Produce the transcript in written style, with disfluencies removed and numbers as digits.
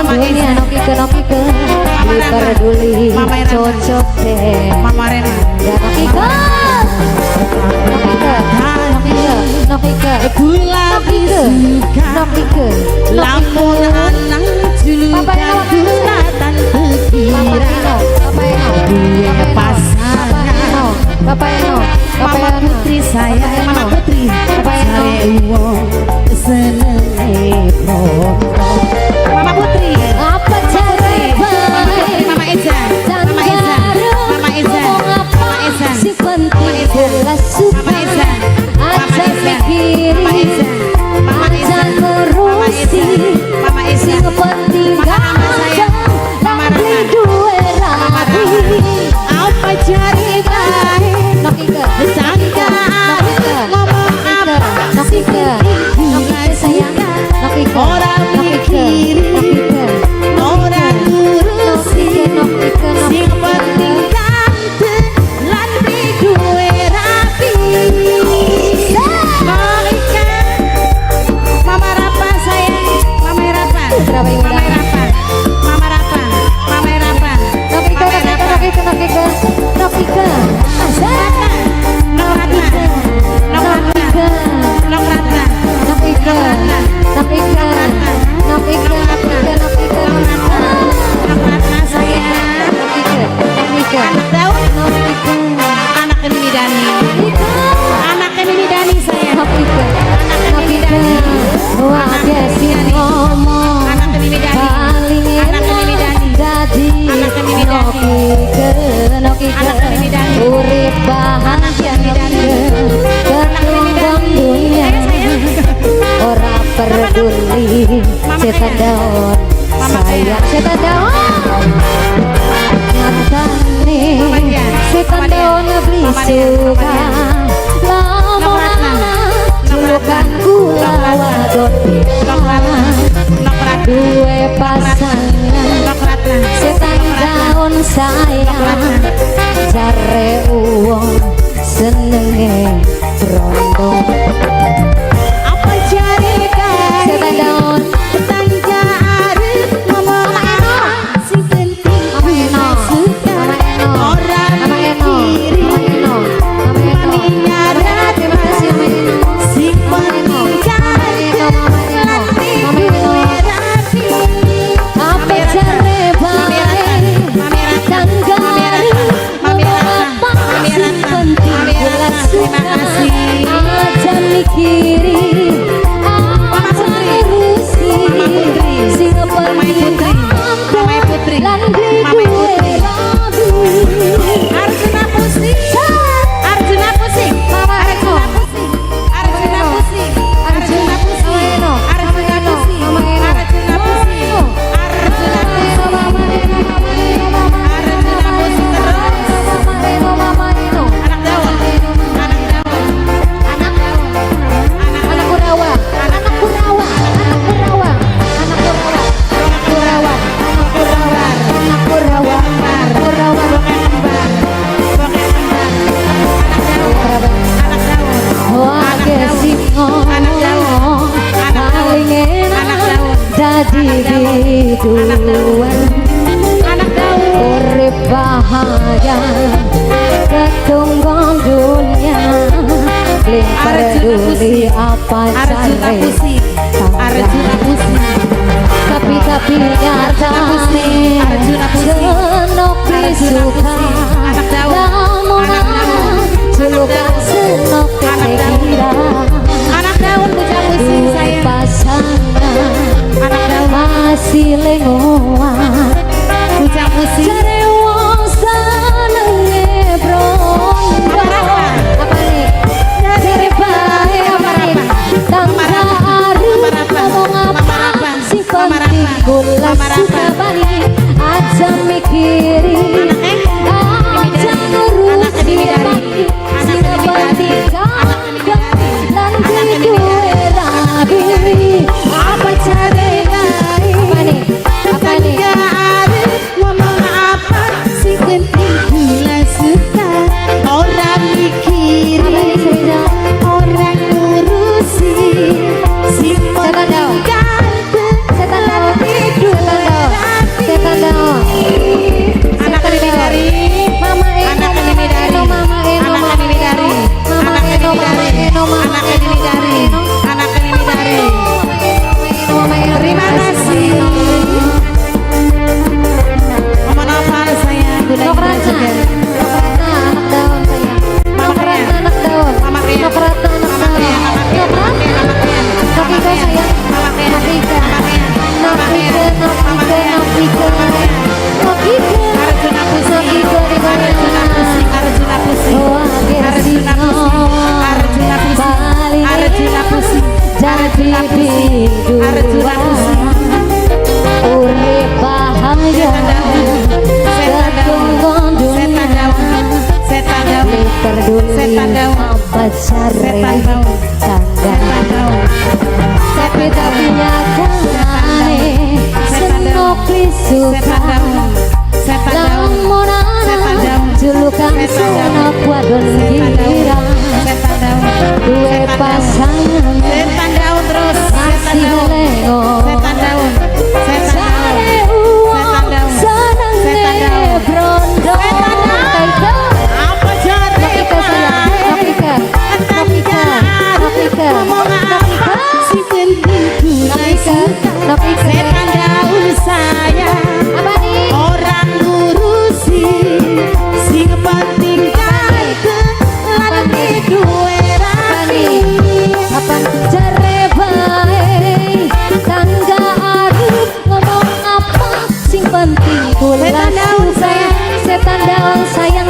Mama dunia. Eza. Nokike, nokike. Mama Beli Rama. peduli Mama Rama. cocok deh. Mama Rena. Nokike, nokike, nokike, nokike. Kula Nokike, suka nokike, lamun nokike. anang Papa julukan Eno, kula tan Papa kira Eno, Papa Eno, duwe Papa Eno, pasangan. Papa Eno, Papa Mama Eno, Putri saya, Papa Eno, Mama Putri, Papa Eno. Jare wong senenge prono. Mama Putri, Apa Putri, jare Mama Putri, bae Mama Eza, Mama Eza, Mama Eza, Mama Eza, si penting kula suka. Mama Eza, Mama Aja Eza, mikiri, Mama Eza, Mama aja Eza, Mama Eza, ngurusi. Mama Eza, Sing penting Mama Rama saya, ganteng Mama lan beli Rama, duwe Mama rabi. Rama. Apa jare bae Nokike, Tangga nokike, ngomong apa sing nokike, penting nokike sayang, nokike, ora nokike, mikiri, nokike, ora ngurusi. Nokike, nokike, Sing nokike. penting ganteng lan beli duwe rapi. Moika, Mama Rapa sayang, Mama Rapa, Berapa yang Mama udah? Rapa, Mama Rapa, Mama Rapa, Nokike, Mama nokike, Rapa, nokike, nokike, nokike. Asik. Nok Ratna, Nok Ratna, Nokike, Nok Ratna, nokike, nokike, nokike, nokike, nokike, Nok Ratna sayang, nokike, nokike, anak Daud, nokike, anaknya Mimi Dani, anaknya Mimi Dani sayang, nokike, nokike. Wage sing ngomong anaknya Mimi Dani, paling anaknya Mimi enak Dani, dadi anaknya Mimi Dani, nokike, nokike, anaknya Mimi Dani, urip bahagia anaknya Mimi Dani, nokike, anaknya Mimi ketunggang Dani, dunia. ayo sayang. Ora peduli Mama setan Kaya. daun Mama sayang Kaya. Setan daun nyatane Mama Dia. Setan Mama Dia. daun beli Mama Dia. Mama suka Dia. lamun Nok Ratna. ana Nok julukan Ratna. kula Nok Ratna. wadon Nok Ratna, Nok Ratna, duwe pasangan. Nok Ratna, Setan Nok Ratna, daun sayang jare uwong senenge brondong. Apa jare kae Setan daun. Tetangga arep ngomong Mama Eno. apa sing penting Mama Eno. suka Mama Eno. ora Mama Eno. mikiri. Mama Eno. Mama Eno. Maminya Mama Eno, terima kasih Mama Eno. Sing Mama Eno. penting Mama Eno, ganteng Mama Eno. lan Mama Eno. duwe rapi. Apa jare Mami bae Ratna, Mami Ratna, tangga Mami Ratna, Mami ngomong Ratna, apa Mami sing Ratna, penting Mami kula Ratna, terima suka. Kasih. Aja mikiri, Mama aja Putri, ngurusi. Mama Putri, Sing Mama penting Putri, Mama Putri, lan beli Mama duwe Putri. rabi. Arjuna pusing, Arjuna pusing, Mama Eno. Arjuna pusing, Arjuna pusing, Arjuna pusing, Mama Eno. Arjuna pusing, Mama Eno. Arjuna pusing, Arjuna pusing, Mama Eno, Mama Eno, Mama Arjuna pusing terus. Mama Eno, Mama Eno. Anak daun, anak daun, Anak anak anak Kurawa, anak Kurawa, anak Kurawa, anak Kurawa, Kurawa, anak Kurawa, anak Kurawa, Kurawa, kembar, bokeh kembar, anak daun, Kurawa. Anak daun, Wage sing anak daun, ngomong anak daun, paling anak enak daun, dadi anak daun, biduan. Anak daun. Urip bahagia ketunggang dunia beli Arjuna peduli pusing, apa Arjuna jare pusing, Arjuna pusing, tapi Arjuna pusing, nyatane Arjuna pusing, senok beli Arjuna suka pusing, anak daun, lamun anak ana daun, julukan senok anak daun, kira anak daun bocah pusing duwe saya, pasangan anak daun, masih lengoan bocah pusing, jare wong senenge brondong. Mama Rafa. Apa nih jare bae apa nih Mama tangga Rafa, arep Mama Rafa, ngomong Mama apa Rafa, sing Mama penting Rafa, kula Mama Rafa. suka bani aja mikiri Anaknya aja Anaknya ngurusi Mimi Dari. Sing Anaknya Mimi Dari. penting Anaknya Mimi Dari. lan Anaknya Mimi duwe Dari. rabi. Apa jare bae Apa nih apa nih Tetangga arep ngomong apa sing penting kula suka ora mikiri Apa nih semisal ora ngurusi sing Setan penting daun. ganteng Setan lan daun. duwe Setan daun. pacare Setan daun. Tangga. Setan daun. Tapi tapi nyatane senok Setan suka. Daun. Setan daun. Lamun ana Setan daun. Julukan Setan daun. Senok wadon Setan daun. Girang. Setan daun. Duwe Setan daun. Pasangan Setan daun terus. Setan masih daun. lengo. Setan daun. Setan daun. Jare uwong Setan daun. Senenge Setan daun. brondo. Setan daun. Apa jare Nopika sayang, Nopika, Nopika, Nopika, Nopika, sing penting kula Nopika, Nopika. Setan daun sayang. Apa nih? Ora ngurusi, sing penting ganteng lan duwe Apa rapi. Nih? Apa jare bae tangga arep ngomong apa, sing penting kula Setan daun, suka. Sayang. Setan daun sayang.